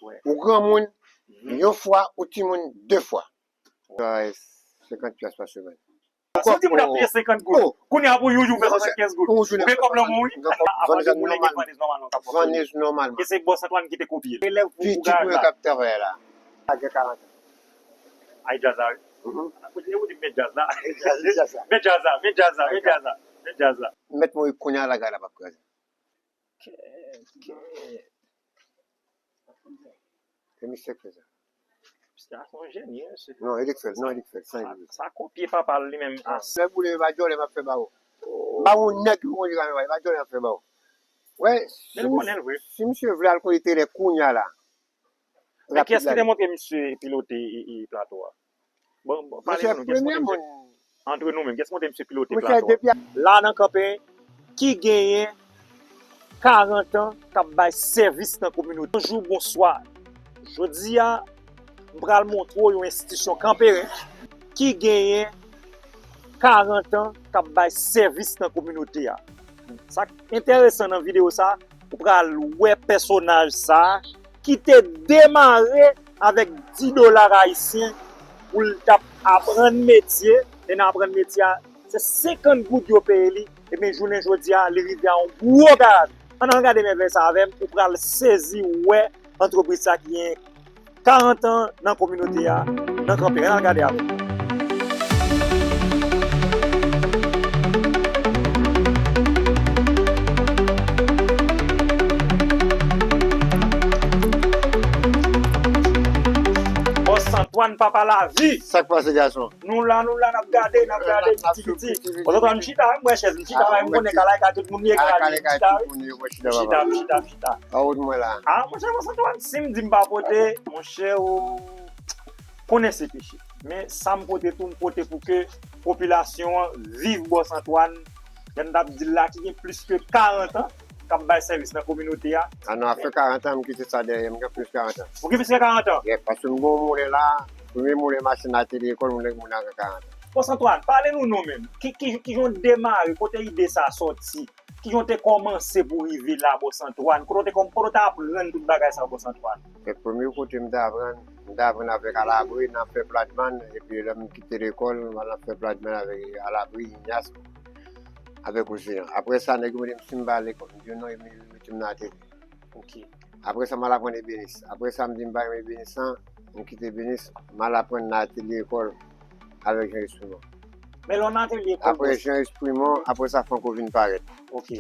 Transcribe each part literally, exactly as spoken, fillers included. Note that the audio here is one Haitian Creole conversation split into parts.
Ou granmoun, yon fwa, ou timoun, de fwa. Senkant pyas pa semèn. Si w di moun ap peye senkant goud, kounye a pou yon jou fè swasannkenz goud. Ou gen kòb nan men w, wi. Avan de moun gen vannez nòmal non k ap fè. Vannez nòmal. E se bòs Antwàn ki te kopye l. Elèv pou garaj la. Pitit mwen k ap travay la. Sa gen karant an. Ay djaz la, wi. Kote ou di met djaz la? Met djaz la, met djaz la, met djaz la, met djaz la. Mèt mwen kounye a la gala p ap kraze. Kèt, kèt. Se misye k fè sa. Misye a se yon jeni, wi, mesye. Non, e li k fè l, non, e li k fè l, san e li. Sa kopye papa l li menm. Lè boule, e pa djòlè m ap fè ba ou. Ba ou nèg ki konn li kanmenm, e pa djòlè m ap fè ba ou. Wè, si misye vle al kote tele kounye a la. Men kiyès ki te montre misye pilote plato a? Bon, bon, pale nou, kiyès montre misye? Antre nou menm, kiyès montre misye pilote plato a? La nan Kanperen, ki genyen karant an k ap bay sèvis nan kominote. Bonjou, bonswa. Jodi a, m pral montre w yon enstitisyon Kanperen ki genyen karant an k ap bay sèvis nan kominote a. Sa k enteresan nan videyo sa, ou pral wè pèsonaj sa ki te demare avèk dis dola ayisyen pou l t ap aprann metye. E nan aprann metye a, se senkant goud yo peye li. Ebyen, jounen jodi a, li rive a yon gwo garaje. Ann al gade mèvèy sa avè m, ou pral sezi wè antrepriz sa ki gen karant an nan kominote a, nan Kanperen. Ann al gade avè m. Bòs Antwàn, papa lavi. Sa k pase, gason? Nou la, nou la, n ap gade, n ap gade, piti, piti. Bòs Antwàn, m chita, m wè chèz, m chita, m konnen kalay ka tout moun ye, kalay ka tout moun ye, mwen chita, wi. M chita, m chita, m chita. Pa wont mwen la. A, monchè, Bòs Antwàn, si m di m pa pote, monchè, ou konnen se peche. Men sa m pote tou, m pote pou ke popilasyon an viv Bòs Antwàn. Jan n t ap di l la, ki gen plis ke karant an k ap bay sèvis nan kominote a. A non, afè karant an, m kite sa dèyè, m gen plis karant an. Ou gen plis ke karant an? Yè, paske m gen yon moulen la, premye moulen m achte nan atelye lekòl, moulen, moulen a gen karant an. Bòs Antwàn, pale nou non menm. Ki, ki, ki jan w demare, kote ide sa sòti? Ki jan w te kòmanse pou w rive la, Bòs Antwàn? Kote w te kòm-, kote w te aprann tout bagay sa yo, Bòs Antwàn? Se premye kote m te aprann, m te aprann avèk Alabri nan fè platbann, epi lè m kite lekòl, m al nan fè platbann avèk Alabri, Ignas, avèk Oseyan. Apre sa, nèg yo mande m si m pa al lekòl. M di yo non, epi yo mete m nan atelye. Ok. Apre sa, m al aprann ebenis. Apre sa, m di m pa renmen ebenis lan, m kite ebenis, m al aprann nan atelye lekòl avèk Jean Esprimon. Men lè w nan atelye lekòl, apre Jean Esprimon, apre sa, Franco vin parèt. Ok.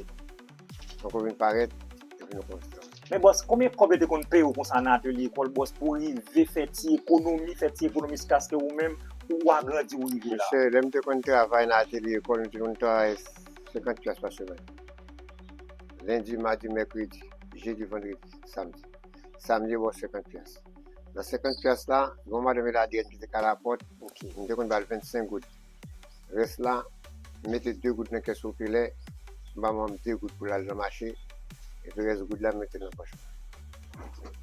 Franco vin parèt, epi nou konn. Men bòs, konbyen kòb yo te konn peye w konsa nan atelye lekòl, bòs, pou w rive fè ti ekonomi, fè ti ekonomi jiskaske ou menm, ou agrandi, ou rive la? Mesye, lè m te konn travay nan atelye lekòl, m te konn travay senkant pyas pa semèn. Lendi, madi, mèkredi, jedi, vandredi, samdi. Samdi, yo ba w senkant pyas. Nan senkant pyas la, gen yon madanm Ladrèn ki te kale apòt, m te konn ba l vennsenk goud. Rès la, m mete de goud nan kès popilè, m ba manm de goud pou l al nan mache, epi rès goud la, m mete l nan pòch mwen.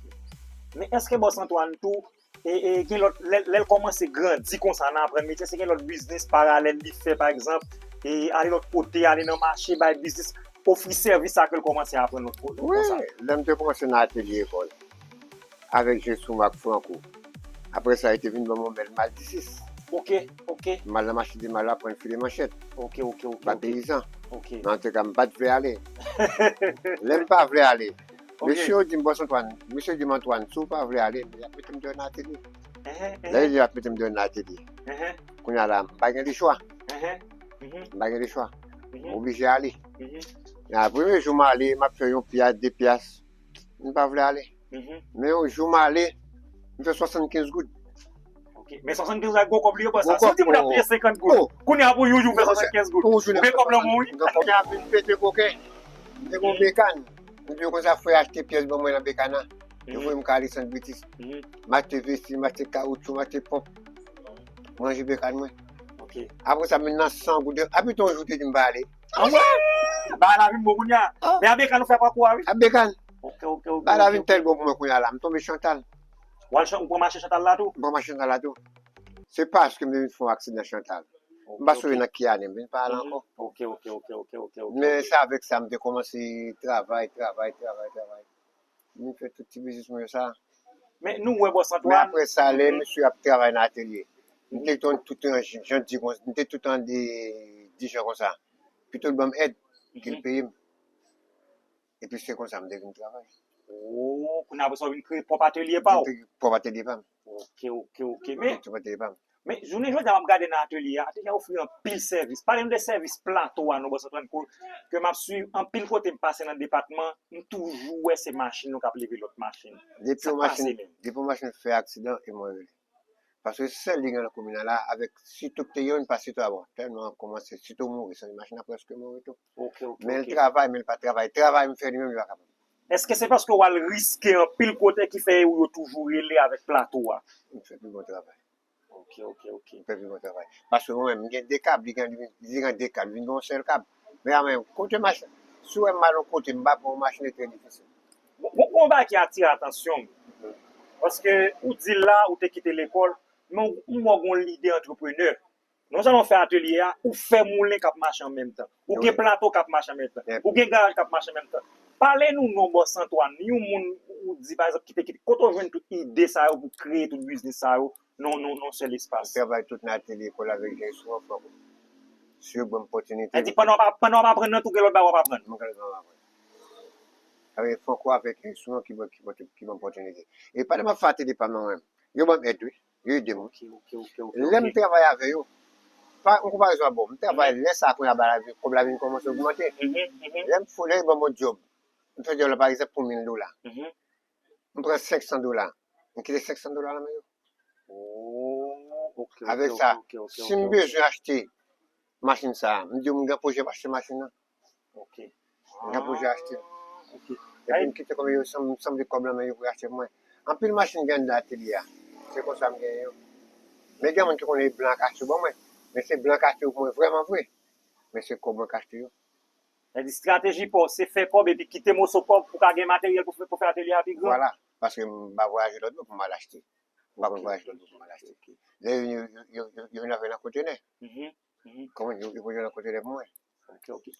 Men èske bòs Antwàn tou, e, e, gen lòt, lè, lè l kòmanse grandi konsa nan aprann metye, èske gen lòt biznis paralèl li fè, pa egzanp, e, ale lòt kote, ale nan mache, bay biznis, ofri sèvis sa ke l kòmanse aprann lòt kote konsa? Wi, lè m te kòmanse nan atelye lekòl avèk Jesou Mak Franco. Apre sa, yo te vin ban m yon bèl Maldisis. Ok, ok. M al nan mache de mal la pran file manchèt. Ok, ok, ok. M pa peyizan. Ok. Men antouka, m pa t vle ale. Lè m pa vle ale, mesye yo di m, Bòs Antwàn, mesye yo di m, Antwàn, si w pa vle ale, y ap mete m deyò nan atelye. Lè yo di y ap mete m deyò nan atelye, kounye a la, m pa gen lechwa. M pa gen lechwa. M oblije ale. Nan premye jou m ale, m ap fè yon pyas, de pyas. M pa vle ale. Men yon jou m ale, m fè swasannkenz goud. Ok. Men swasannkenz goud la gwo kòb li ye, bòs. Sa, si w di moun ap peye senkant goud, kounye a pou yon jou fè swasannkenz goud. Ou gen kòb nan men w, wi. Gen kòb. Kòb la vin pete koken. M te gen yon bekàn. M di yo konsa, frè achte pyès ban mwen nan bekàn nan. Yo voye m kale Sant Britis. M achte vesi, m achte kawoutchou, m achte ponp. M ranje bekàn mwen. Ok. Apre sa, men nan san goud. Apitan yon jou te di m pa ale. Anmwey! Bagay la vin bon kounye a. Men a bekàn ou fè pakou a, wi. A bekàn. Ok, ok, ok. Bagay la vin tèl bon pou mwen kounye a la. M tonbe Chantal. W al Chan-, ou pran mache Chantal la tou? M pran mache Chantal la tou. Se paske m te vin fè yon aksidan Chantal. M pa sonje nan ki ane, m vin pa al ankò. Ok, ok, ok, ok, ok, ok. Men se avèk sa m te kòmanse travay, travay, travay, travay. M vin fè tout ti biznis mwen yo sa. Men nou wè bòs Antwan. Men apre sa, lè mesye ap travay nan atelye, m te tout an jan di konsa, m te tout an di jan konsa. Pito l ban m èd ke l peye m. Epi se konsa m te vin travay. Oh, kounye apre sa w vin kreye pwòp atelye pa w. Vin kreye pwòp atelye pa m. Ok, ok, ok. Men, pwòp atelye pa m. Men jounen jodi a m ap gade nan atelye a, atelye a ofri anpil sèvis. Pale nou de sèvis plato a non bòs Antwan ke m ap swiv anpil kote m pase nan depatman, m toujou wè se machin nou k ap leve lòt machin. Depi yon machin, depi yon machin fè aksidan, e mwen rele. Paske sèl li gen nan komin nan la, avèk sitou k te youn pa sitou a bon. Tèlman kòmanse sitou mouri, sa machin nan prèske mouri tou. Ok, ok, Men l travay, men l pa travay. Travay m fè li menm, li pa kapab. Èske se paske w al riske anpil kote ki fè yo toujou rele avèk plato a? M fè pi bon travay. Ok, ok, ok. M fè pi bon travay. Paske mwen menm, m gen de kab, li gen, li gen de kab, li vin gen yon sèl kab. Men a mwen, kote machin, si w wè m al yon kote, m pa pran yon machin, li trè difisil. Gon, gon, gon bagay ki atire atansyon m. Paske ou di l la, ou te kite lekòl, men w, m wè w gon lide antreprenè. Non sèlman w fè atelye a, ou fè moulen k ap mache an menm tan. Ou gen plato k ap mache an menm tan. Ou gen garaj k ap mache an menm tan. Pale nou non bòs Antwan, yon moun ou di pa egzanp ki te kite, kote w jwenn tout ide sa yo pou kreye tout biznis sa yo nan yon sèl espas? M travay tout nan atelye kòl avèk enstriman Franco. Si yo ban m opòtinite. Sa di pandan w ap, pandan w ap aprann nan tou gen lòt bagay w ap aprann? Mwen gen lòt bagay m ap aprann. Avèk Franco avèk enstriman ki ban, ki ban, ki ban m opòtinite. E pandan m ap fè atelye pa m nan mwen, yo ban m èd wi. Yo ede m wi. Lè m travay avè yo, pa yon konparezon a bon, m travay lè sa a kounye a bagay la vin, kòb la vin kòmanse ogmante. Lè m fou, lè yo ban m yon djòb, m fè djòb la pa egzanp pou mil dola. M pran senk san dola, m kite senk san dola nan men yo. Avèk sa, si m bezwen achte machin sa a, m di yo m gen pwojè pou achte machin nan. Ok. M gen pwojè achte. Ok. Epi m kite kòm yo sanble kòb nan men yo pou yo achte pou mwen. Anpil machin gen anndan atelye a. Se konsa m genyen yo. Men gen moun ki konnen blan k achte yo ban mwen. Men se blan k achte yo pou mwen vrèman vre. Men se kòb mwen k achte yo. Sa di estrateji pa w se fè kòb epi kite moso kòb pou w ka gen materyèl pou fè, pou fè atelye a pi gran. Vwala. Paske m pa vwayaje lòt bò pou m al achte. M pa konn vwayaje lòt bò pou m al achte. Lè yo, yo, yo, yo, yo vin avè l an kontenè. Kòman yo, yo pote nan kote de mwen.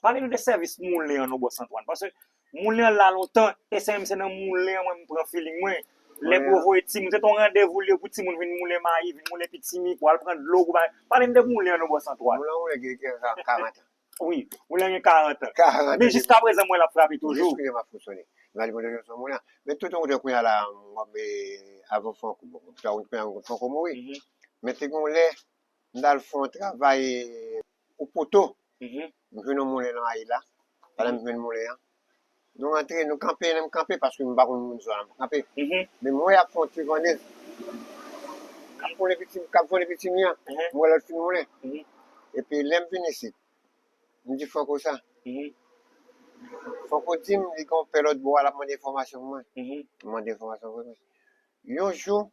Pale nou de sèvis moulen an non bòs Antwan. Paske moulen an la lontan, e se menm se nan moulen an mwen m pran feeling mwen. Lè pou yo voye timoun, se te yon randevou li ye pou timoun vin moulen mayi, vin moulen pitimi, pou al pran dlo, pou bay. Pale m de moulen an non bòs Antwan. Moulen an moulen gen, gen karant an. Wi, moulen an gen karant an. Karant an. Men jiskaprezan m wè l ap frape toujou. Jiskaprezan m ap fonksyone. M al moulen an sou moulen an. Men tout yon kote kounye a la, m wè avan Franco, bon, kounye a Franco mouri. Men te gen yon lè, m t al fè yon travay ou poto. M jwenn yon moulen nan Ayila. Pandan m jwenn moulen an, nou rantre, nou kanpe, m kanpe, paske m pa konn moun zòn nan, m kanpe. Men m wè y ap fè yon ti vannde k ap vole pitimi, k ap vole pitimi an. M wè lòt fin moulen. Epi lè m vin isit, m di Franco sa. Franco di m li gen yon pè lòt bò a, l ap mande enfòmasyon pou mwen. M mande enfòmasyon pou mwen. Yon jou,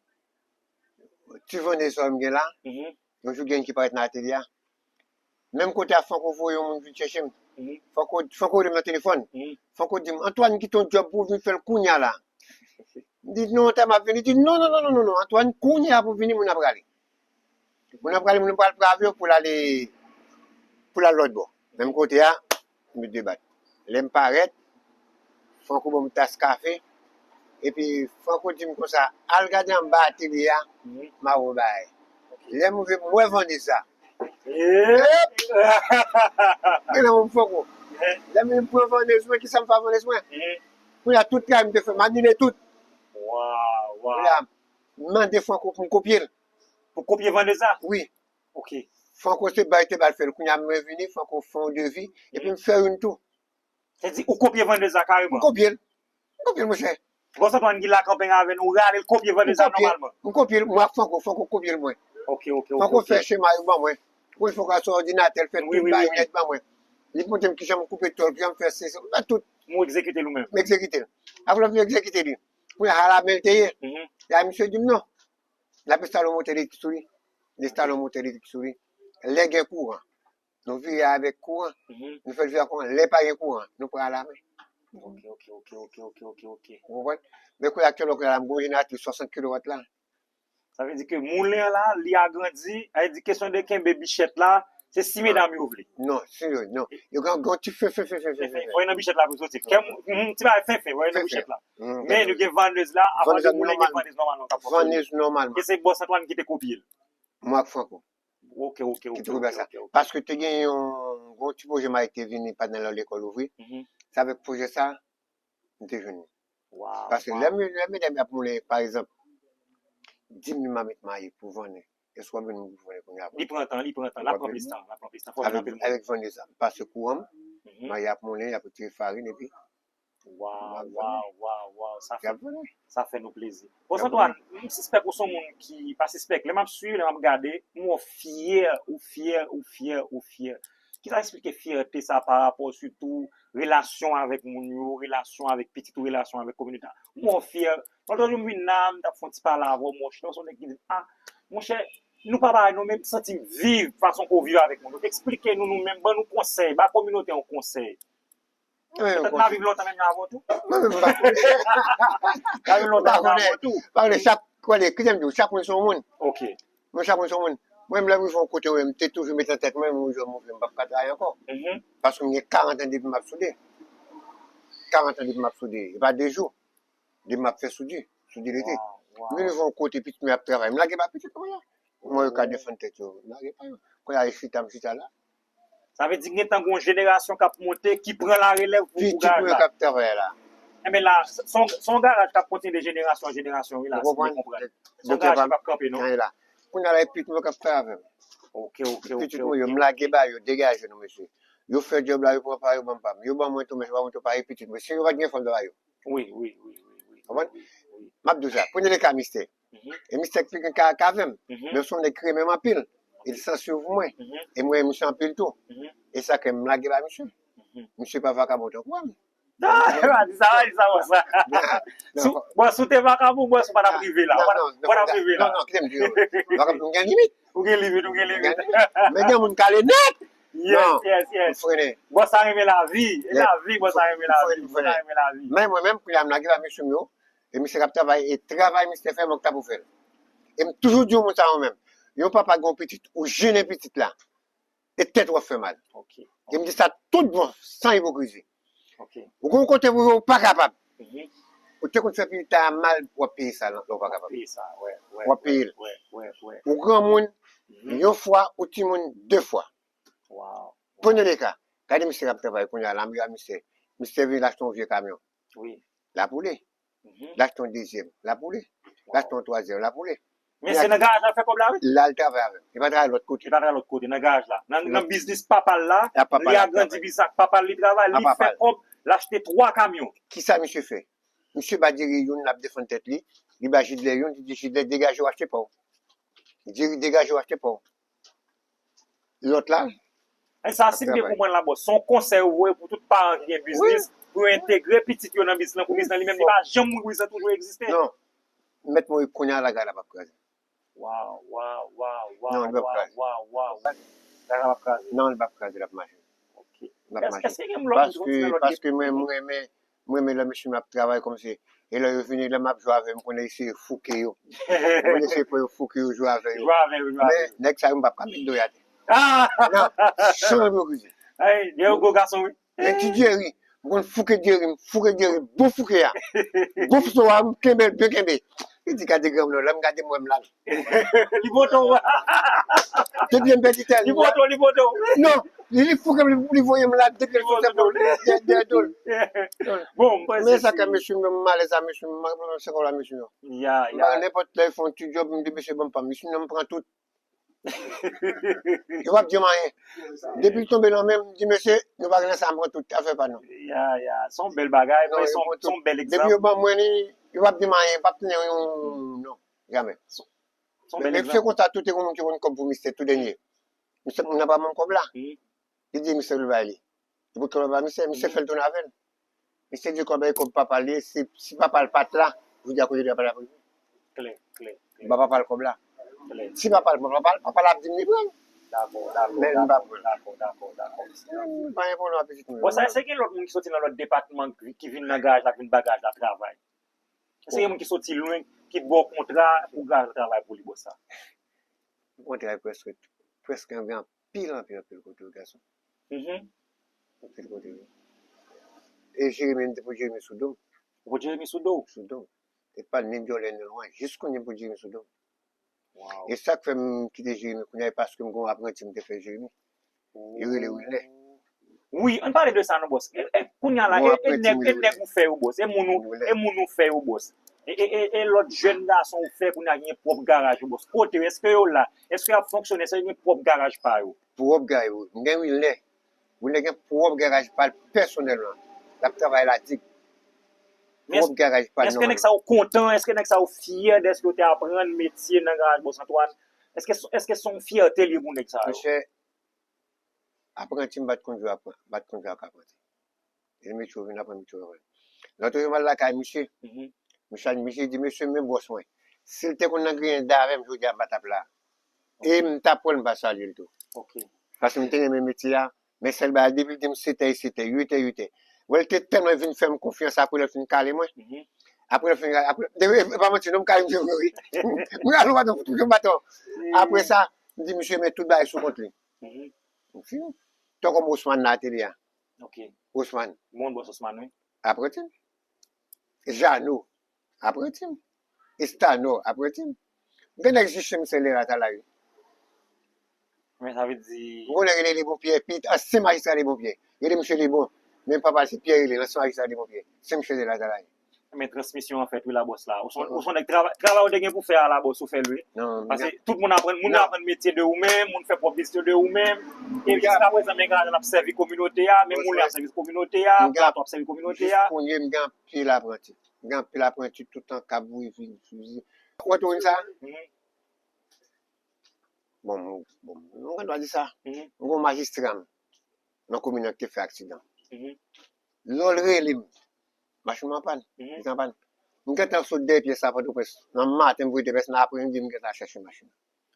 ti vannde sa m gen la, yon jou gen ki parèt nan atelye a. Menm kote a, Franco voye yon moun vin chèche m. Franco, Franco rele m nan telefòn. Franco di m, Antoine, kite yon djòb pou w vin fè l kounye a la. M di, non, tè m ap vini. Li di, non, non, non, non, non, non, Antoine, kounye a pou w vini, moun nan prale. Moun nan prale, moun nan pral pran avyon pou l ale, pou l al lòt bò. Menm kote a, nou debat. Lè m parèt, Franco ban m tas kafe, epi Franco di m konsa, al gade anba atelye a, m a wè w bagay. Lè m rive, m wè vannde sa. Ep! Gen nan men m Franco. Lè m rive, m pran vannde mwen, kisa m fè ak vannde mwen? Kounye a, tout travay m te fè, m anile tout. Kounye a, m mande Franco pou m kopye l. Pou kopye vannde sa? Wi. Ok. Franco se bay te ba l fè l. Kounye a mwen vini, Franco fè yon devi, epi m fè youn tou. Sa di ou kopye vannde sa kareman? M kopye l. M kopye l, monchè. Bòs Antoine ki la kanpe avè nou, ou rale l kopye vannde sa nòmalman? M kopye l, mwen ak Franco, Franco kopye l mwen. Ok, ok, ok. Franco fè chema yo ban mwen. Kounye Franco al sou òdinatè, l fè tout bagay nèt ban mwen. Li montre m kijan m koupe tòl, kijan m fè sesi, m fè tout. M egzekite l ou menm? M egzekite l. Apre m fin egzekite li, kounye a, a la men l te ye. La misye di m non. L ap enstale yon motè elektrik sou li. Li enstale yon motè elektrik sou li. Lè gen kouran, nou vire avèk kouran. Nou fè l vire ak kouran. Lè pa gen kouran, nou pran alamen. Ok, ok, ok, ok, ok, ok, ok. Ou konprann? Men kounye a aktyèlman, kounye a la, m gen yon jeneratè swasant kilowat la. Sa vle di ke moulen an la, li agrandi. Sa vle di kesyon de kenbe bichèt la, Se si medam yo vle. Non, si yo, non. Yo gen yon ti fen, fen, fen, fen, fen, fen. Voye nan bichèt la pou soti. Kè m, mhm, ti bagay fen, fen, voye nan bichèt la. Men nou gen vannèz la, avan de moulen, gen vannèz nòmal non k ap fonksyone. Vannèz nòmal. E se bòs Antwàn ki te kopye l. Mwen ak Franco. Ok, ok, ok, ok, ok. Paske te gen yon, yon ti pwojè m a te vini pandan lè lekòl ouvri. Se avèk pwojè sa, m te jwenn li. Paske lè, lè medam y ap moulen, pa egzanp, di mil mamit mayi pou vannen, èske w ap jwenn moun pou vannen kounye a? Li pran tan, li pran tan, l ap pran plis tan, l ap pran plis tan. Fò gen anpil moun. Avèk, avèk vannèz la, m pase kouran m, mayi ap moulen, y ap retire farin, epi Waw, waw, waw, waw, sa fè, sa fè nou plezi. Bòs Antwàn, m sispèk ou se yon moun ki, pa sispèk, lè m ap swiv, lè m ap gade, m wè w fyè, ou fyè, ou fyè, ou fyè. Kisa eksplike fyète sa pa rapò sitou relasyon avèk moun yo, relasyon avèk pitit ou, relasyon avèk kominote a? M wè w fyè. Lòt jou m vin la, m t ap fè yon ti pale avè w, monchè, w se yon nèg ki di, a, monchè, nou pa parèy non, men m santi m viv fason ke w viv avèk moun yo. Eksplike nou, nou menm, ban nou konsèy, ba kominote an konsèy. Petèt n a viv lontan menm jan avè w tou. Mwen menm, m pa konnen. N a viv lontan menm jan avè w tou. M pa konnen, chak, konnen, kite m di w, chak moun se yon moun. Ok. Mwen, chak moun se yon moun. Mwen menm, lè m rive yon kote, mwen, m te toujou mete nan tèt mwen, mwen, yon jou m ouvri, m p ap ka travay ankò. Paske m gen karant an depi m ap soude. Karant an depi m ap soude. E pa de jou. Depi m ap fè soudi. Soudi rete. M vin rive yon kote, pitit mwen ap travay. M lage ba pitit mwen yo. Mwen yo ka defann tèt yo. M lage pa yo. Kounye a, e chita, m chita la. Sa vle di gentan gon jenerasyon k ap monte, ki pran larelèv pou, pou garaj la. Pitit mwen k ap travay la. Enben la, se yon, se yon garaj k ap kontinye de jenerasyon an jenerasyon, wi, la, si m byen konprann. Se yon garaj ki p ap kanpe, non? Kounye a la, e pitit mwen k ap travay avè m. Ok, ok, ok. Pitit mwen yo, m lage ba yo, degaje nou, mesye. Yo fè djòb la, yo pran pa yo, ban m pa m. Yo ban mwen tou, men yo ban mwen tou, pa e pitit mwen. Si yo pa t gen fanm nan ba yo. Wi, wi, wi, wi, wi. Konprann? M ap di w sa. Premye de ka mistè. E mistè ki pi gen ka, ka avè m. Men se yon nèg ki renmen m anpil. E l san swiv mwen. E mwen, misye anpil tou. E sa ke m lage ba misye. Misye pa vakabon tankou m. Pa di sa, pa di sa, bòs. Bon, si w te vakabon, bòs, ou pa t ap rive la. Ou pa t ap rive la. Non, non, kite m di w. Vakabon gen limit. Ou gen limit, ou gen limit. Men gen moun k ale nèt. Yes, yes, yes. Bòs sa renmen lavi. E lavi, bòs sa renmen lavi. Bòs sa renmen lavi. Men mwen menm, kounye a m lage ba mesye m yo. E misye k ap travay, e travay misye fè, mwen k ta pou fè l. E m toujou di yon moun sa mwen menm. Yon papa gen yon pitit, ou jennen pitit la. E tèt w ap fè mal. E m di sa tout bon, san ipokrizi. Ou gen yon kote pou ou pa kapab. Ou te konn fè pitit la mal, w ap peye sa lè w pa kapab. W ap peye l. Ou granmoun, yon fwa, ou timoun, de fwa. Pran de ka. Gade misye k ap travay kounye a la, m gade misye. Misye vin l achte yon vye kamyon. L ap woule. L achte yon dezyèm, l ap woule. L achte yon twazyèm, l ap woule. Men se nan garaj la l fè kòb la, wi. L al travay avè l. Li pa travay lòt kote. Li pa travay lòt kote, nan garaj la. Nan, nan biznis papa l la, li agrandi biznis ak papa l, li travay, li fè kòb, l achte twa kamyon. Kisa misye fè? Misye ba Djeri youn, l ap defann tèt li. Li ba Jidlè youn, li di Jidlè, degaje w, achte pa w. Djeri, degaje w, achte pa w. Lòt la. E sa, si m byen konprann la, bòs, se yon konsèy ou voye pou tout paran ki gen biznis, pou yo entegre pitit yo nan biznis lan, pou biznis lan li menm, li pa janm mouri, sa toujou egziste. Non. Mèt mwen, kounye a, la, gala p ap kraze. Waw, waw, waw, waw, waw, waw, waw. Gala p ap kraze. Non, li p ap kraze, l ap mache. Ok. L ap mache. Èske gen lòt moun ki soti nan lòt depi? Paske mwen, mwen renmen, mwen renmen lè mesye m ap travay kòmsi, e lè yo vini, lè m ap jwe avè yo, m konn eseye fouke yo. M konn eseye pran yo fouke yo, jwe avè yo. Jwe avè yo, jwe avè yo. Men, nèg sa yo, m p ap ka met do y atè. Ah! Non, san reprize. Ay, gen yon gwo gason, wi. Men ti Djeri, m konn fouke Djeri, m fouke Djeri, bon fouke a. Bon fouke a, m kenbe l, byen kenbe. Li di, gade granmoun nan, lè m gade m wè m la. Li pote w. Depi m pèdi tèl. Li pote w, li pote w. Non, li, li fouke m, li, li voye m la, depi l sou tèt mwen, dèyè, dèyè do l. Bon, m panse. Men sa ke mesye m, m alèz a mesye m, m se kòb la mesye yo. Ya, ya. Nenpòt lè, fè yon ti djòb, m di mesye ban m pa m. Mesye m pran tout. Yo p ap di m anyen. Depi l tonbe nan men m, m di, mesye, nou pa gen nan sa, m pran tout afè pa nou. Ya, ya. Se yon bèl bagay, men se yon, se yon bèl egzanp. Depi yo ban mwen li, yo p ap di m anyen, p ap tounen yon, non, jamè. Se yon bèl egzanp. Men se konsa, tou te gen moun ki konn kòb pou misye, tou dènye. Misye, moun nan pa ban m kòb la. Li di misye l bay li. Li pote kòb la ba misye, misye fè l tounen avè l. Misye di kòb la e kòb papa l ye, si, si papa l pa t la, jodi a kote li a pa t ap rive. Klè, klè, klè. Ba papa l kòb la. Klè. Si papa l pran papa l, papa l ap di m li pran l. Dakò, dakò, men li pa pran l. Dakò, dakò, dakò. M pa gen pwoblèm ak pitit mwen yo. Bon, sa, èske gen lòt moun ki soti nan lòt depatman ki, ki vin nan garaj la, ki vin ba garaj la travay? Èske gen moun ki soti lwen, ki ba w kontra pou garaj la travay pou li, bòs sa? Kontra prèske, prèske gen anpil, anpil, anpil kote wi, gason. Mhm. Anpil kote wi. E Jeremi, m te pot Jeremi sou do m. Ou pot Jeremi sou do w? Sou do m. E pa ni dyòlè ni lwanj. Jis kounye m pot Jeremi sou do m. Wow. E sa k fè m kite Jeremi kounye a, e paske m gen yon apranti m te fè Jeremi. Yo rele Wilner. Wi, ann pale de sa non, bòs. E, e kounye a la, e, e nèg, e nèg ou fè yo, bòs. E moun ou, e moun ou fè yo, bòs. E, e, e, e lòt jèn gason ou fè kounye a gen pwòp garaj yo, bòs. Kote yo, èske yo la? Èske y ap fonksyone? Èske yo gen pwòp garaj pa yo? Pwòp garaj, wi. M gen Wilner. Wilner gen pwòp garaj pa l pèsonèlman. L ap travay La Digue. Pwòp garaj pa l nòmalman. Èske nèg sa yo kontan? Èske nèg sa yo fyè dèske yo te aprann metye nan garaj bòs Antoine? Èske, èske se yon fyète li ye pou nèg sa yo? Monchè, apranti m pa t konn jwe apranti, pa t konn jwe ak apranti. E metye w vin aprann, metye w aprann. Lòt jou m al lakay misye. Misye, misye di, "Mesye, men bòs mwen. Si l te konn nan griyen avè m, jodi a m pa t ap la." E m t ap pran l, m pa salye l tou. Paske m te renmen metye a. Men sèl bagay, depi l di m setè, e setè, uitè, uitè. Wè, l te tèlman vin fè m konfyans apre lè l fin kale mwen. Apre lè l fin kale, apre, e pa manti non, m kale misye vre wi. M rale yon baton, m fout yon baton. Apre sa, m di misye, men tout bagay sou kont li. M fini. Tankou Osman nan atelier a. Ok. Osman. Bon, bòs Osman, wi. Apranti m. Jano, apranti m. Estano, apranti m. Gen nèg jis se misye Lera Talay. Men sa vle di. Ou konnen rele Lebonpyè, epi ansyen majistra Lebonpyè. Rele misye Lebon. Men papa se Pyè rele, ansyen majistra Lebonpyè. Se misye Lera Talay. Men transmisyon an fèt wi la bòs la. Ou son, ou son nèg travay, travay ou te gen pou fè a la bòs ou fè l wi. Paske tout moun aprann, moun aprann metye de ou menm, moun fè pwòp biznis yo de ou menm. E jiska prezan men gade n ap sèvi kominote a, men moun ap sèvi kominote a, plato ap sèvi kominote a. Jis kounye m gen anpil apranti. M gen anpil apranti toutan k ap viv. Ou wè tou sa? Bon, bon, nou gen dwa di sa. M gen yon majistra m nan komin nan ki te fè aksidan. Lè l rele m, machin mwen an pàn, li te an pàn. M gentan sot dèyè pyès la Pòtoprens. Nan maten, m voye dèyè pyès, nan apremidi, m gentan chèche machin.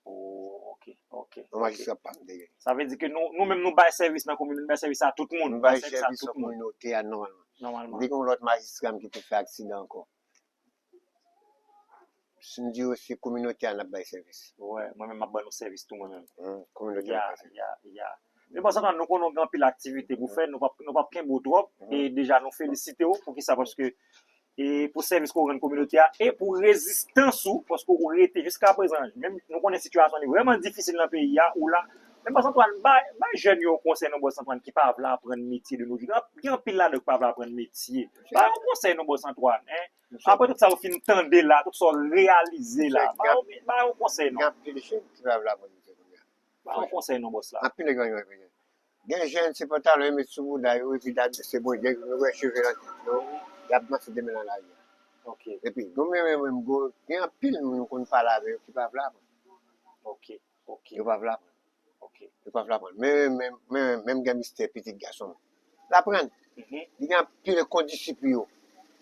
Oh, ok, ok. Yon majistra pa m te gen. Sa vle di ke nou, nou menm nou bay sèvis nan komin, nou bay sèvis a tout moun. Nou bay sèvis a tout moun. Kominote a nòmalman. Nòmalman. M te gen yon lòt majistra m ki te fè aksidan ankò. Si m di yo se kominote a n ap bay sèvis. Wè, mwen menm m ap ban nou sèvis tou mwen menm. Kominote a n ap bay sèvis. Ya, ya, ya. Men pandan sa, nou konnen w gen anpil aktivite pou fè, nou p ap, nou p ap kenbe w twòp. E deja nou felisite w pou kisa, paske e pou sèvis ke w rann kominote a e pou rezistans ou, paske ou rete jiska prezan. Menm nou konnen sitiyasyon li vrèman difisil nan peyi a, ou la. Men bòs Antoine, bay, bay jèn yo konsèy non bòs Antoine ki pa vle aprann metye de nos jours. Gen anpil ladan ki pa vle aprann metye. Bay yon konsèy non bòs Antoine, en. Apre tout sa ou fin tande la, tout sa w reyalize la, bay yon, bay yon konsèy non. Gen anpil jèn ki pa vle aprann metye kounye a. Ba yon konsèy non bòs la. Anpil nèg yo gen. Gen jèn, se pantalon yo met sou bouda yo, epi dat se bredèl, yo wè cheve nan tèt yo, y ap vanse demen nan lari a. Ok. Epi, gon men, men, men, gon, gen anpil moun nou konn pale avè yo ki pa vle aprann. Ok, ok. Yo pa vle aprann. Ok. Yo pa vle aprann. Men, men, men, men, men, men gen mistè pitit gason m. L aprann. Mhm. Li gen anpil kondisip yo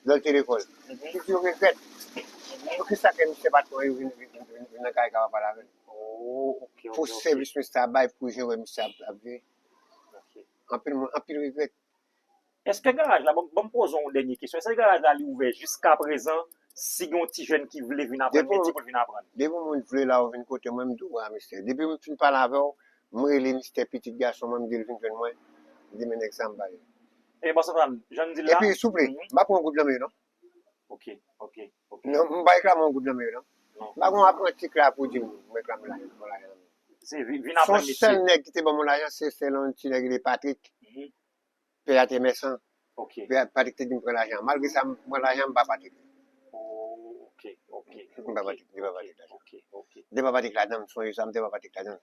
lè l te lekòl. Mhm. Li di yo regrèt. Mhm. Poukisa ke misye pa t pran yo vin, vin, vin, vin, vin nan kay ka pale avè l? Oh, ok, ok, ok. Pou sèvis misye a bay, pou jan wè misye ap, ap viv. Ok. Anpil moun, anpil regrèt. Èske garaj la, ban m, ban m poze w yon dènye kesyon. Èske garaj la li ouvè jiska prezan si gen yon ti jèn ki vle vin aprann metye pou l vin aprann? Depi yon moun vle la, ou vin kote mwen, m di w, a, mistè. Depi m fin pale avè w, m rele mistè pitit gason mwen, m di l vin jwenn mwen, m di men nèg sa m ba li. E bòs Antoine, jan n di l la. Epi, souple, m pa pran yon goud nan men yo, non. Ok, ok, ok. Non, m pa reklame yon goud nan men yo, non. Non. M pa gon apranti k la pou di m, m reklame lajan, m pran lajan nan men yo. Se vi-, vin aprann metye. Se yon sèl nèg ki te ban m lajan, se sèl yon ti nèg rele Patrick. Mhm. Pè a te mèsan. Ok. Pè a, Patrick te di m pran lajan. Malgre sa, m pran lajan, m ba Patrick. Oh, ok, ok. M ba Patrick, m te ba Patrick lajan. Ok, ok. M te ba Patrick lajan, m sonje sa, m te ba Patrick lajan.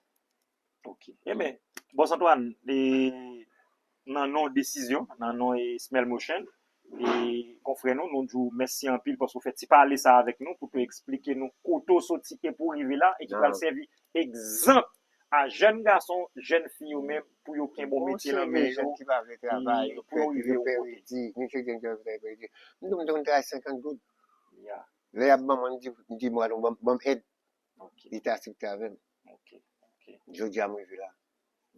Ok. Enben, bòs Antoine, e, nan non Desizyon, nan non e Smell Motion, e konfrè nou, nou di w mèsi anpil paske w fè ti pale sa avèk nou pou te eksplike nou kote w soti e pou w rive la e ki pral sèvi egzanp a jèn gason, jèn fi yo menm pou yo kenbe yon metye nan men yo, jèn ki pa vle travay, yo pou yo rive yon kote. Gen jèn ki pa vle travay. M di w, m te konn travay senkant goud. Ya. Lè y ap ban mwen, m di, m di, "Mwen, ban, ban m èd." Ok. Li te aksepte avè m. Ok, ok. Jodi a, m rive la.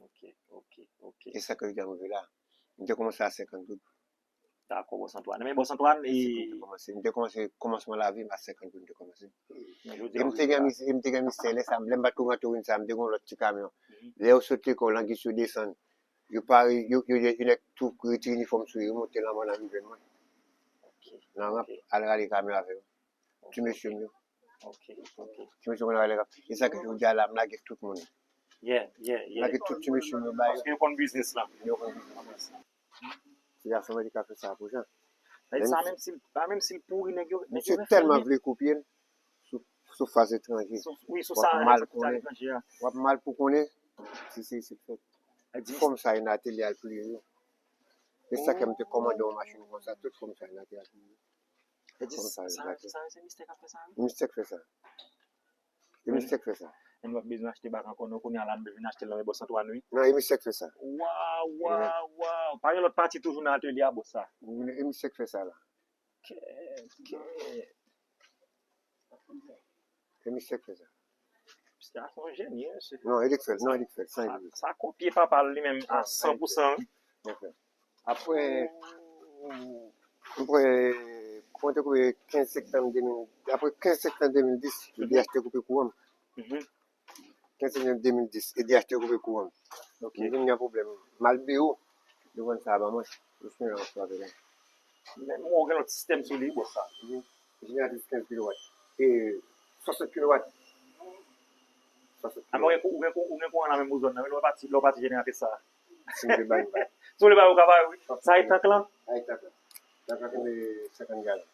Ok, ok, ok. E sa k fè jodi a m rive la. M te kòmanse a senkant goud. Dakò, bòs Antoine. Men bòs Antoine, e... M te kòmanse, m te kòmanse, kòmansman lavi m a senkant goud m te kòmanse. E m te gen mis-, e m te gen mistè lè sa, lè m pa t ko rantre Windsor, m te gen yon lòt ti kamyon. Lè yo sot lekòl, angiz yo desann. Yo pare, yo, yo, yo, yo nèk tou retire inifòm sou yo, yo monte nan mòn nan rive mwen. Nan ranp, al rale kamyon avè yo. Ti mesye m yo. Ti mesye m yo nan rale kamyon. E sa ke jodi a la, m lage tout moun. M lage tout ti mesye m yo ba yo. Paske yo konn biznis la. Yo konn biznis la. Se gason mwen ki ka fè sa pou Jan. Sa menm si, sa menm si l pouri, nèg yo, nèg yo refè l. Misye tèlman vle kopye l sou, sou faz etranje. Wi, sou sa, etranje a. W ap mal pou konnen si se isit fèt. Fòm sa yo nan atelye al pliye yo. E sa ke m te kòmande yon machin konsa, tout fòm sa yo nan atelye al pliye. Fòm sa yo nan atelye. Sa, se mistè k ap fè sa, wi. Mistè k fè sa. E misye k fè sa. Mwen pa bezwen achte bak ankò non, kounye a la m vin achte l nan men bòs Antwàn wi. Non, e misye k fè sa. Waw, waw, waw. Pa gen lòt pati toujou nan atelye a bòs sa. E misye k fè sa la. Kèt, kèt. E misye k fè sa. Misye a se yon jeni, mesye. Non, e li k fè l, non, e li k fè l, san e li. Sa kopye papa l li menm a san pou san wi. Apre, m pran, mwen te koupe kenz septanm de mil, apre kenz septanm de mil dis, E D H te koupe kouran m. Kenz septanm de mil dis, E D H te koupe kouran m. M vin gen pwoblèm. M al biwo, yo vann sa ban mwen. Yo siyen yon frape la. Men mwen gen lòt sistèm sou li, bòs sa. Jeneratris kenz kilowat. E swasant kilowat. Swasant kilowat. Ou gen, ou gen, ou gen kouran nan menm zòn nan, wi, lè w pati, lè w pati jeneratris sa. Si m vle bay ou bay. Si w vle bay ou ka bay, wi. Sa e tank lan? Sa e tank lan. Tank lan se senkant galon.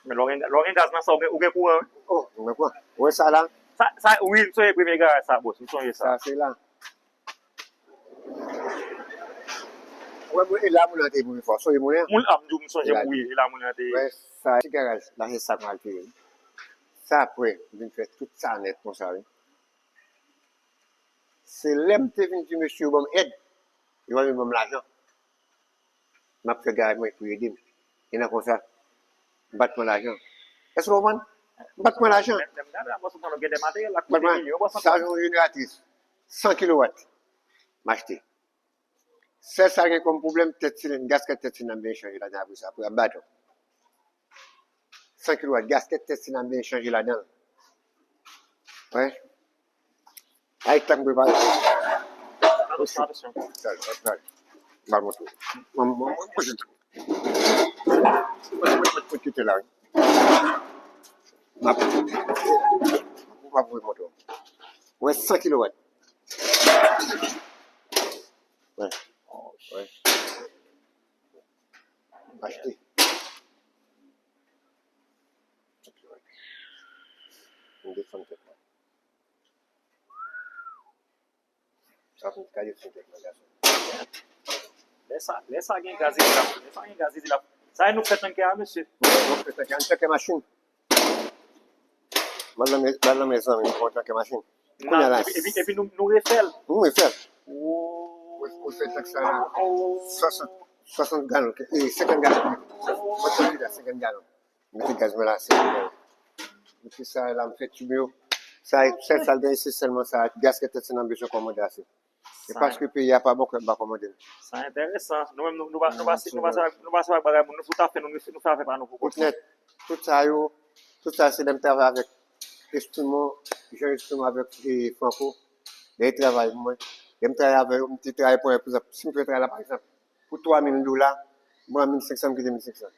Men lè w gen, lè w gen gaz nan sa, ou gen, ou gen kouran, wi. Oh, ou gen kouran. Ou wè sa la? Sa, sa, wi, m sonje premye garaj sa, bòs, m sonje sa. Sa se la. Ou wè, e la moun nan te ye premye fwa. Sonje moun nan? Moun, a, m di w, m sonje, wi, e la moun nan te ye. Wè, sa, ti garaj la, se sa k mal fè. Sa apre, m vin fè tout sa nèt konsa, wi. Se lè m te vin di mesye yo ban m èd, yo pa vin ban m lajan. M ap fè garaj mwen pou yo ede m. E nan konsa, m pa t pran lajan. Èske w konprann? M pa t pran lajan. M pa t pran sa, yon jeneratris, san kilowat, m achte. Sèl sa gen kòm pwoblèm, tèt silenn, gaskèt tèt silenn nan byen chanje ladan apre sa, apre ap baton. San kilowat, gaskèt tèt silenn nan byen chanje ladan. Wè. Ay, tank prepare. Atensyon, atensyon. Talè, talè. M al montre w. Mwen, mwen, mwen, mwen, mwen, mwen kite la, wi. M ap, m ap montre w. Wè, san kilowat. Wè. Wè. Achte. M desann tèt mwen. Sa pou kale sou tèt mwen, gason. Lè sa, lè sa gen gaz, li la. Lè sa gen gaz, li la. Sa e nou fè tanke a, mesye. Nou fè tanke a, nou tanke machin. M al nan men, m al nan men zanmi m pou yon tanke machin. Kounye a la. Epi, epi, epi nou, nou refè l. Nou refè l. Ou, ou fè tank sa la. Swasant, swasant galon, e, senkant galon. Mwen tanke la, senkant galon. Mete gaz mwen la, senkant galon. Mete sa la, m fè tib yo. Sa, sèl sa l genyen, se sèlman sa, gaskèt tèt silenn nan bezwen kòmande ase. E paske peyi a pa bon, kè m pa kòmande l. Sa enteresan. Nou menm, nou, nou pa, nou pa, nou pa, nou pa se ak bagay moun, nou fout afè nou, nou fè, nou fè afè pa nou pou kont nou. Tout nèt, tout sa yo, tout sa se lè m travay avèk Estrimo, Jean Estrimo avèk, e, Franco. Lè yo travay pou mwen. Lè m travay avè yo, m te travay pou, pa egzanp, si m fè travay la, pa egzanp, pou twa mil dola, m pran mil senk san, m kite mil senk san.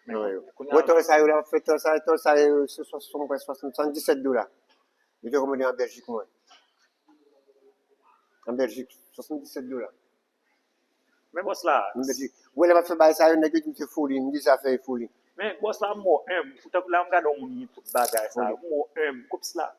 Nan men yo. Wè, tòl sa yo la, m ap fè tòl sa, tòl sa yo, se swa, swa, swasanndisèt dola. Yo te kòmande an Bèljik mwen. An Bèljik, swasanndisèt dola. Men bòs la. An Bèljik. Wè, lè m ap fè bagay sa yo, nèg yo di m se foli, m di zafè e foli. Men bòs la, m wè w enb. Poutan lè m gade yon moun gen tout bagay sa yo, m wè w enb. Kòmsi la,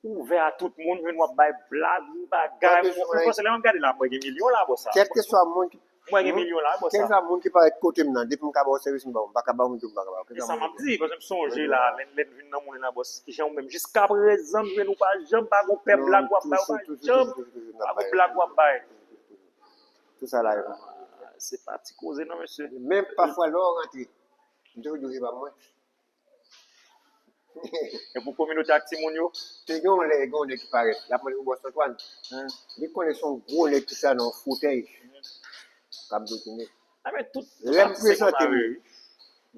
ouvè a tout moun, jwenn w ap bay blag, bagay. Mwen panse lè m ap gade la, mwen gen milyon la, bòs sa. Kèlkeswa moun ki Mwen gen milyon la, bòs sa. Kèlkeswa moun ki parèt kote m nan, depi m ka ba w sèvis, m ba w, m pa ka ba w, m di w m pa ka ba w. E sa m ap di, paske m sonje la, lè, lè n vin nan moulen la, bòs, kijan ou menm, jiskaprezan, m jwenn ou pa janm pa gon pè blag w ap bay, ou pa janm pa gon blag w ap bay. Tout sa la yo. Ah, se pa ti koze non, mesye. Menm pafwa lè w rantre, m toujou di w se pa mwen. E pou kominote ak timoun yo? Te gen yon lè, gen yon nèg ki parèt, l ap mande pou bòs Antwàn. Li konnen se yon gwo nèg ki chita nan yon fotèy k ap boukinnen. Lè m prezante m,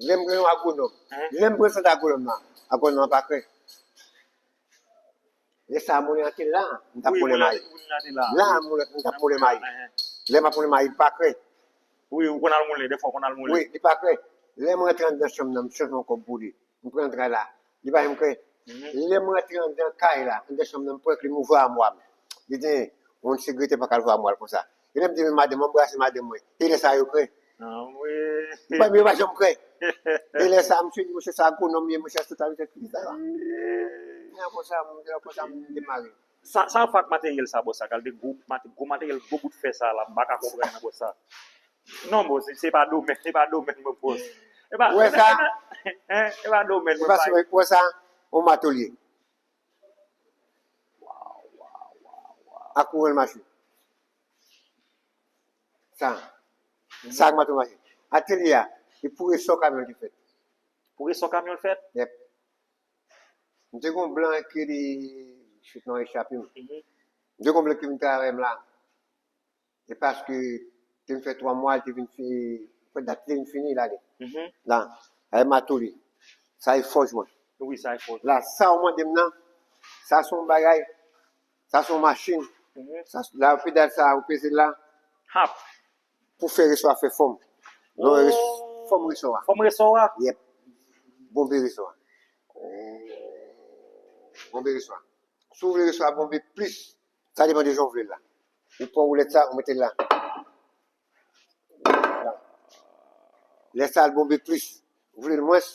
lè m gen yon agwonòm, lè m prezante agwonòm la, agwonòm la pa kwè. Lè sa a, moulen an te la, m t ap moulen mayi. La, moulen, m t ap moulen mayi. Lè m ap moulen mayi, li pa krè. Wi, ou konn al moulen, dèfwa ou konn al moulen. Wi, li pa krè. Lè m rantre anndan chanm nan, m chanje yon kòb pou li. M pran dra la. Li pa janm krè. Lè m rantre anndan kay la, anndan chanm nan, m pran kle m ouvri amwa m. Li di, yon segrete pa ka ouvri amwa l konsa. E lè m di madanm mwen, m anbrase madanm mwen. E lè sa yo krè. Li pa, yo pa janm krè. E lè sa, misye di, mesye sa gwo nonm ye, mesye sa tout a misye ki sa la. Nan konsa, m di konsa, m demare. Sa, sa fè ak materyèl sa, bòs, sa, kalite gwo, mate-, gwo materyèl, gwo bout fè sa la, m pa ka konprann nan bòs sa. Non, bòs, se, se pa domèn, se pa domèn mwen, bòs. E pa, Ou wè sa? E pa, e pa domèn mwen, pa. Ou wè sa? Yon mato l ye. Ak kouran l mache. Sa. Sa ak mato l mache. Atelye a, e pou resò kamyon l te fèt. Pou resò kamyon l fèt? Yep. M te gon blan ki li chit non echape m. M te gon blan ki vin travay m la. E paske te vin fè twa mwa, li te vin fini, fè dat li te vin fini, l ale. La, ay mato li. Sa e fòj mwen. Wi, sa e fòj. La, sa ou mande m nan, sa se yon bagay, sa se yon machin. Sa, la, pedal sa, ou peze l la. Hap. Pou fè resò a fè fòm. Non, res-, fòm resò a. Fòm resò a? Yep. Bonbe resò a. Bonbe resò a. Si w vle resò a bonbe plis, sa depann de jan w vle l la. Ou pran woulèt sa, ou mete l la. Lè sa, l bonbe plis. Ou vle l mwens.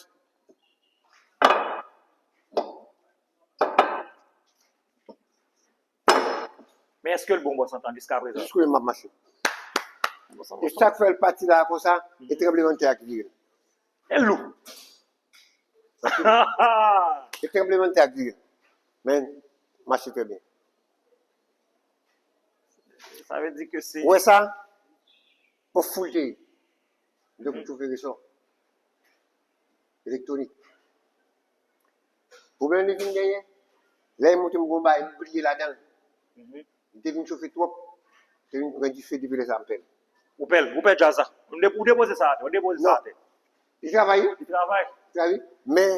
Men èske l bon, bòs, antan, jiskaprezan? Jiskoulè m ap mache. E sa k fè l pati la konsa, e tranblemanntè a ki vire l. E lou. E tranblemanntè a ki vire l. Men, mache trè byen. Sa vle di ke se Ou wè sa? Yon fou l te ye. Donk, m twouve rezon. Elektwonik. Pwoblèm li vin genyen, lè l monte m gon bagay, m bliye ladan l. Li te vin chofe twòp, te vin pran dife depi lè sa a m pè l. Ou pè l, ou pè djaz la. Ou de-, ou depoze sa atè, ou depoze sa atè. Li travay wi. Li travay. Li travay. Men,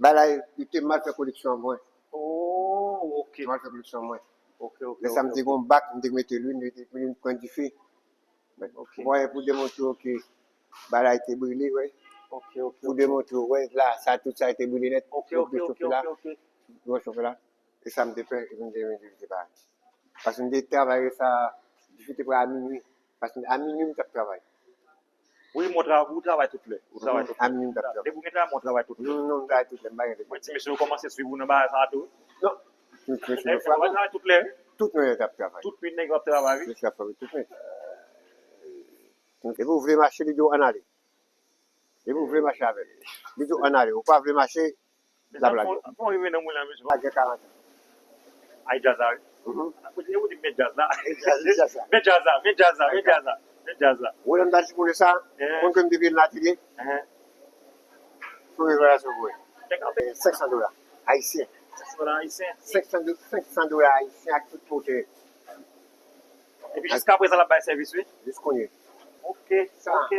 bagay, li te mal fè koneksyon an mwen. Oh, ok. Li te mal fè koneksyon an mwen. Ok, ok. Lè sa m te gon bak, m te mete lwil, li te vin pran dife. Ok. Mwen pou demontre w ke bagay te brile, wè. Ok, ok. Pou demontre w, wè, la, sa, tout sa te brile nèt. Ok, ok, ok, ok. Gwo chofe la. E sa m te pè, e m te, m te, m te pa. Paske m te travay sa, dife te pral a minwi. Paske a minwi m t ap travay. Wi, mwen tra-, ou travay tout lè. Ou travay tout lè. A minwi m t ap travay. Depi w gen travay, mwen travay tout lè. Non, non, m travay tout lè, m pa gen. Mwen ti mesye yo kòmanse swiv ou nan bagay sa tou. Non. Ti mesye yo travay tout lè. Tout nwit yo t ap travay. Tout nwit nèg yo ap travay, wi. Mesye ap travay tout nwit. Depi w vle mache, li di w ann ale. Depi w vle mache avè l. Li di w ann ale. Ou pa vle mache, l ap lage. Fò, fò rive nan mwen la, mesye. Lage karant an. Ay djaz la, wi. Mhm. Kote, kote mèt djaz la? Mèt djaz, mèt djaz la. Mèt djaz la, mèt djaz la, mèt djaz la. Mèt djaz la. Ou wè lè m ta di moun sa, moun ke m te vin nan atelye. Fò revelasyon pou wè. Senk san dola ayisyen. Senk san dola ayisyen. Senk san do-, senk san dola ayisyen ak tout motè. Epi jiska prezan l ap bay sèvis, wi. Jis kounye. Ok, ok.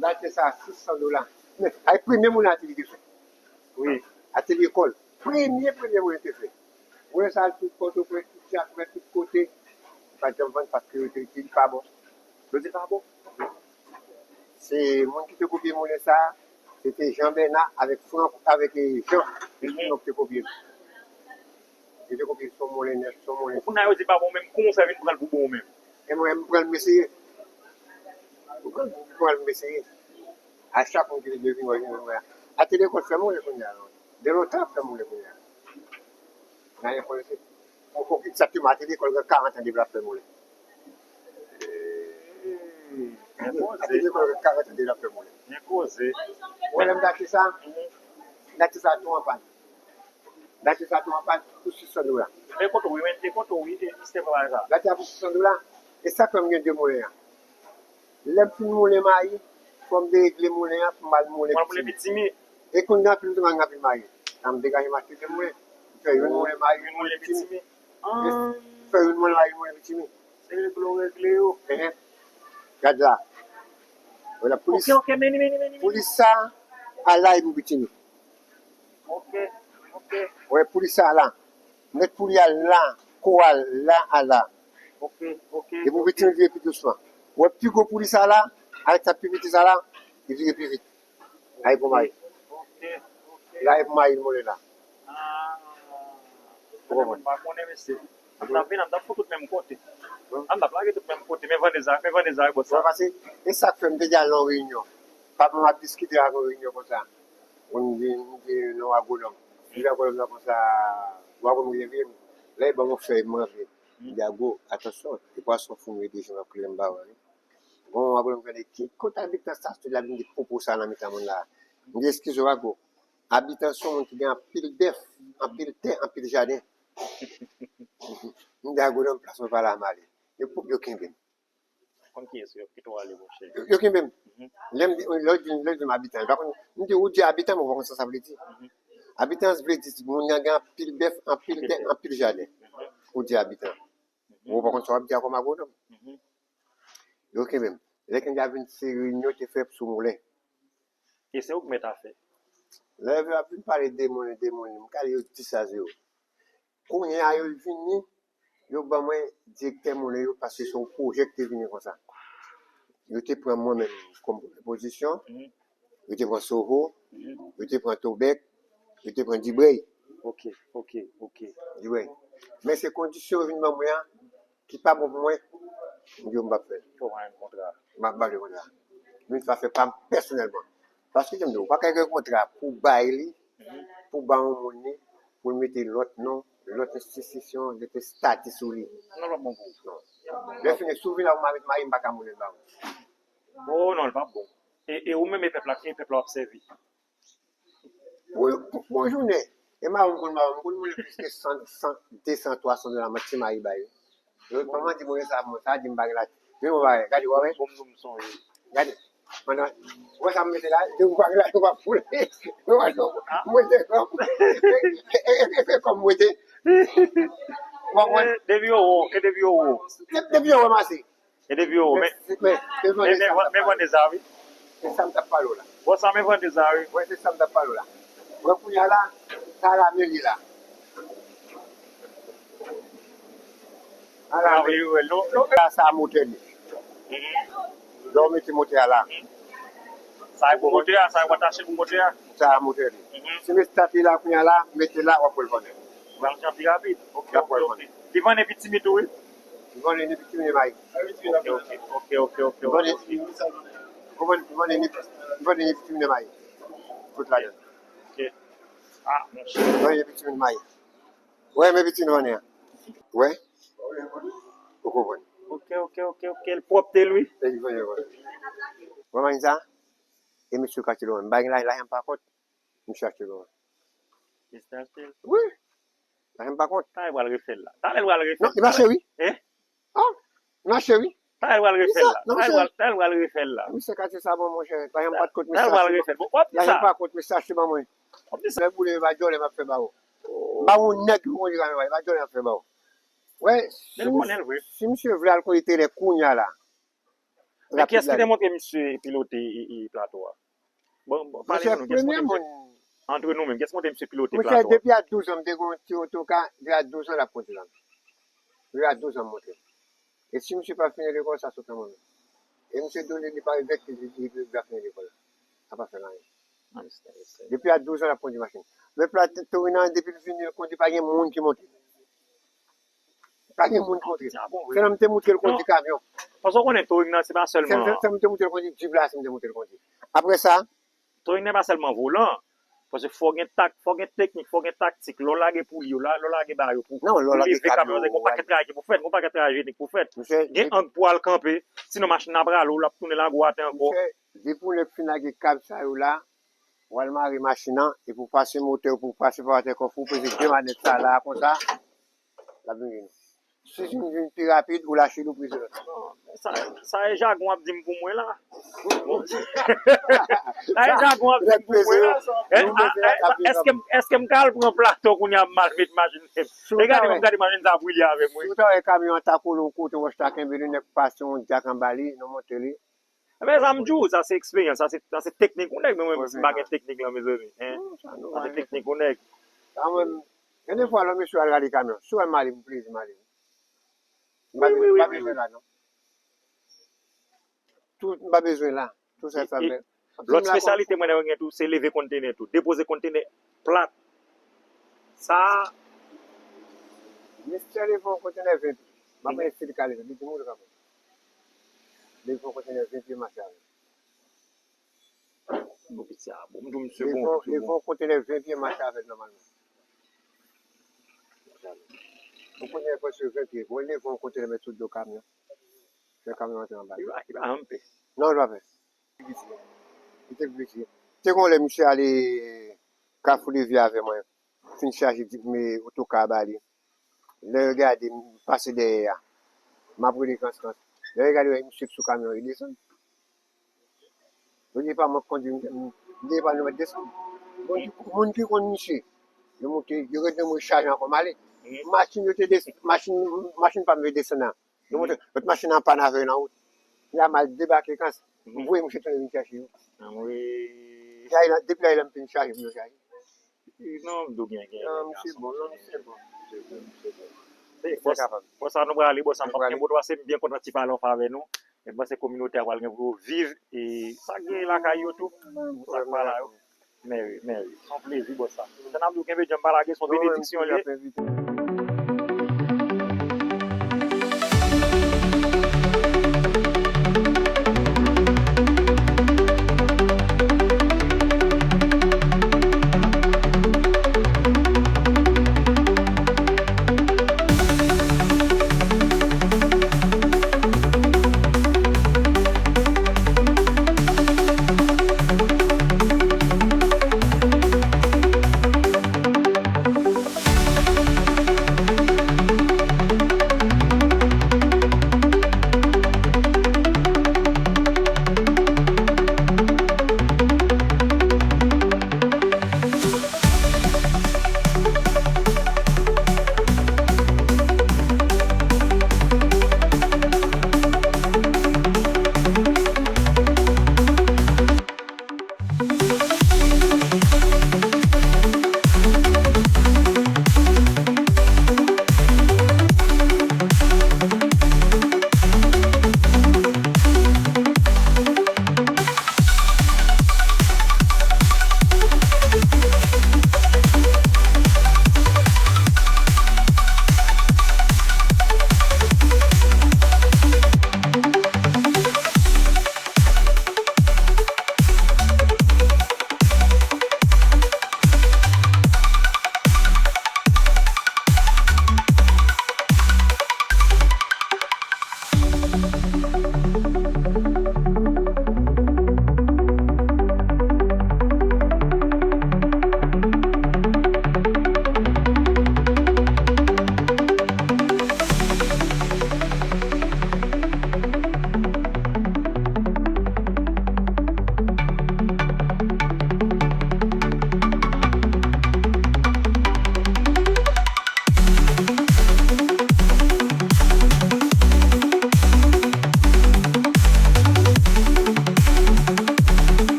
M achte sa a sis san dola. Men, ay premye moun atelye te fè. Wi. Atelye kòl. Premye, premye moun te fè. Mwen sa al tout Pòtoprens, tout Jakmèl, tout kote. Pa t janm vann paske yo te di li pa bon. Yo di l pa bon. Se moun ki te kopye moulen sa a, se te Jean Bernard avèk Franck, avèk, eh, Jean. Se moun ki te kopye l. Yo te kopye l, se yon moulen nèf, se yon moulen. Kounye a yo di pa bon menm, kòman w fè vin pran l pou bon menm? E mwen, m pran l, m eseye. M pran l, m eseye. A chak moun ki te vle vin wè, vin wè. Atelye kòl fè moulen kounye a, non. De lontan ap fè moulen kounye a. Nan yon kote. Ou konn egzakteman atelye kòl gen karant an depi l ap fè moulen. Atelye kòl gen karant an depi l ap fè moulen. Byen koze. Ou wè lè m t achte sa? M t achte sa tou an pàn. M t achte sa tou an pàn pou sis san dola. E kote w, wi, e kote w, wi, e mistè papa sa. M t achte sa pou sis san dola. E sa k fè m gen de moulen an. Lè m fin moulen mayi, fò m deregle moulen an pou m al moulen pitimi. E kounye a, anpil moun gen anpil mayi. Sa m degaje m achte de moulen. M fè youn moulen mayi, youn moulen pitimi. E fè youn moulen mayi, youn moulen pitimi. Se regle w regle yo. Enhen. Gad la. Wè la, pou li, ok, ok, meni, meni, meni, meni. Pou li sa, a la e pou pitimi. Ok, ok. Wè, pou li sa la. Mèt pouli a la, koral la, a la. Ok, ok. Depi w vin vire pi dousman. Ou wè pi gwo pouli sa la, avèk sa pi piti sa la, li vire pi vit. Ay pou mayi. Ok, ok. La e pou mayi l moulen la. Ah. Ou konprann? Mwen pa konnen, mesye. An n ap vin, an n ap fout tout menm kote. An n ap lage tout menm kote. Men vanneza, men vanneza, bòs la. Paske, e sa k fè m te di al nan yon reyinyon. Papa m ap diskite ak yon reyinyon konsa. Moun di, m di, non, agwonòm. M di agwonòm nan konsa, ou wè kòman m leve m. Lè l ban m yon fèy, m ranple. M di, agwo, atansyon, e pwason foun rete jan m ap klè m ba ou, wi. Bon, apre m gade ki kot abitan sa sot la vin di pwopo sa nan mitan moun la. M di, eskize w, agwo. Abitan se yon moun ki gen anpil bèf, anpil tè, anpil jaden. M di, agwo, nan plas mwen pa la, m ale. Yo, yo kenbe m. Konn kiyès yo kite w ale, monchè? Yo, yo kenbe m. Mhm. Lè m di, lè yo di, lè yo di m abitan, yo pa konn, m di, ou di abitan, men ou pa konn sa sa vle di. Mhm. Abitan vle di moun nan gen anpil bèf, anpil tè, anpil jaden. Mhm. Ou di abitan. Mhm. Ou pa konn sa w ap di a kòm agwonòm. Mhm. Yo kenbe m. Lè Kendja vin, se reyinyon te fè sou moulen. E se ou k mèt afè. Lè yo ap vin pale de moulen, de moulen, m kale yo dis a zewo. Kounye a, yo vini, yo ban mwen direktè moulen yo, paske se yon pwojè ki te vini konsa. Yo te pran mwen menm kòm premye pozisyon, mhm, yo te pran Soho, mhm, yo te pran Tobèk, yo te pran Dibrey. Ok, ok, ok. Dibrey. Men se kondisyon yo vin ban mwen an, ki pa bon pou mwen, m di yo m p ap fè l. Fò w pa jwenn kontra. M ap ba l kontra. Mwen sa fè pa m pèsonèlman. Paske jan m di w, ou pa ka gen kontra pou bay li, pou ba yon moun li, pou l mete lòt non, lòt enstitisyon, lòt estati sou li. Non, l p ap bon pou ou. Non. Lè fini, si w vin la pou m al met mayi, m pa ka moulen ba ou. Oh non, l p ap bon. E, e ou menm e pèp la, e pèp la w ap sèvi. Bon, bon jounen. E mawon m konn mawon, m konn moulen plis ke san, san, de san, twa san dola, m ap ti mayi bay yo. Yo, manman di mwen sa, mwen sa, di m bagay la. Men mwen bagay, gade, wè, wè. Bon, m sonje. Gade. Pandan, wè sa m mete la, de ou bagay la, yo pa foule. Yo pa foule. Mwen te kòm. E, e, e, e kòm mwen te. Wè, wè. E, depi yo wo, e depi yo wo. De-, depi yo wè mase. E depi yo, men, men, men, men vanneza, wi. Se sa m t ap pale w la. Bon, sa men vanneza, wi. Wè, se sa m t ap pale w la. Wè, kounye a la, sa la meri la. Ala, wi, wi, non, non, la, sa a motè li. Mhm. Lè w mete motè a la. Mhm. Sa e pou motè a, sa e pou atache pou motè a. Sa a motè li. Mhm. Si m estati la, kounye a la, mete la, w ap wè l vannen. Ou pral chan pi rapid. Ok, ok, ok. Li vannen pi timid tou, wi. Li vannen ni pi timid ni mayi. Ok, ok, ok, ok, ok. Li vannen, li vannen ni, li vannen ni pi timid ni mayi. Tout ladan. Ok. Ah, monchè. Li vannen ni pi timid ni mayi. Wè, men pi timid vannen an. Wè? Ou konprann? Ok, ok, ok, ok. L pwòpte l, wi. E li vannen, vannen. Wè, mayi sa? E misye kache lwen. M pa gen la, la, m pa kont. Misye achte lwen. Misye achte l? Wi. Sa fè m pa kont. Talè l pral refè l la. Talè l pral refè l. Non, li mache wi. Eh? Ah, li mache wi. Talè l pral refè l la. Talè l pral, talè l pral refè l la. Misye kache sa bon, monchè. Talè m pa t kont, misye achte. Talè l pral refè l. Bon, w ap di sa. Talè m pa kont, misye achte ban mwen. W ap di sa. Lè boule, e pa djòlè m ap fè ba ou. M pa wè yon nèg ki kondui kamyon, e pa djòlè m ap fè ba ou. Wè, si misye vle al kote telè kounye a la. Men kiyès ki te montre misye pilote, e, e, plato a? Bon, bon, pale pou nou, kiyès montre misye? Antre nou menm, kiyès montre misye pilote plato a? Monchè, depi a douz an, m te gen yon ti otoka, depi a douz an, l ap kondui la. Depi a douz an, m monte. E si misye pa fini lekòl, sa sot nan men mwen. E misye di w li, li pa regrèt ke li, li, li pa fini lekòl la. Sa pa fè l anyen. Depi a douz an, l ap kondui machin. Men plato Torina, depi l vini, l kondui, pa gen moun ki monte. Pa gen moun ki montre. Sèlman m te montre l kondui kamyon. Paske w konnen touring nan se pa sèlman. Sèlman m te montre l kondui, djip la, se m te montre l kondui. Apre sa, touring nan pa sèlman volan. Paske fò gen tak, fò gen teknik, fò gen taktik. Lè w lage pouli yo, lè w lage ba yo pou, pou leve kamyon, gon pakèt travay ki pou fèt, gon pakèt travay jenik pou fèt. Gen ang pou al kanpe, sinon machin nan prale, w l ap tounen lagwo atè ankò. Depi w nèk fin lage kab sa yo la, w al mare machin nan, epi w pase motè, epi w pase pa atè kòf ou, peze de manèt sa la, konsa, l ap vin vini. Si jim vin pi rapid, ou lache l, ou peze lòt. Sa, sa e jagon w ap di m pou mwen la. Sa e jagon w ap di m pou mwen la. Èske, èske m ka al pran plato kounye a m al met machin? E gade, m gade machin sa brile avè mwen. Si w ta wè kamyon an ta kole yon kote, w ta kenbe li, nèk pase yon djak anba li, nou monte li. Men sa m di w, sa se eksperyans, sa se, sa se teknik yon nèg, men mwen menm si m pa gen teknik lan, mezanmi, hein. Sa se teknik yon nèg. Sa mwen, Gen de fwa lè mesye al rale kamyon, si w wè m ale pou plezi m ale. M pa bezwen la non. Tout, m pa bezwen la. Tout sa sa fè. Lòt espesyalite mwen nan gen tou, se leve kontenè tou. Depoze kontenè plat. Sa. Misye leve yon kontenè ven pye. M pa konnen si li ka leve, li di m ou kapab. Leve yon kontenè ven pye mache avè l. Bon, piti a, bon, m di w misye bon, misye bon. Leve yon kontenè ven pye mache avè l nòmalman. Yon kontenè prèske ven pye. Bon, leve yon kontenè met sou do kamyon. Fè kamyon antre anba. Li pa, li pa janm pè. Non, li pa pè. Li te vle di. Te gon lè misye ale Kafou Levye avè mwen. Fin chaje di men otoka ba li. Lè yo gade m pase dèyè a, m ap rele kans kans. Lè yo gade wè misye sou kamyon, yo desann. Yo di pa mwen k kondwi, m depann yo mèt desann. Moun ki, moun ki konn misye, yo monte, yo ret nan mwen chaje ankò m ale. Machin yo te desann, machin, machin pa m yo desann nan. Yo monte, lòt machin nan pann avè yo nan wout. Kounya m al debake kans. M voye misye tounen vin chache yo. Anmwey. Depi la, depi la, m fin chaje pou yo chaje. Non, m di w gen, gen, non, misye bon, non, misye bon. Misye bon, misye bon. Fò sa nou prale, bò sa, m p ap kenbe w twò, se m byen kontan ti pale anfavè nou. E m panse kominote a pral gen pou yo viv, e sa k genyen lakay yo tou, sa k pa la yo. Men wi, men wi, se yon plezi, bò sa. Sa n ap di w kenbe djanm pa lage, se yon benediksyon li ye.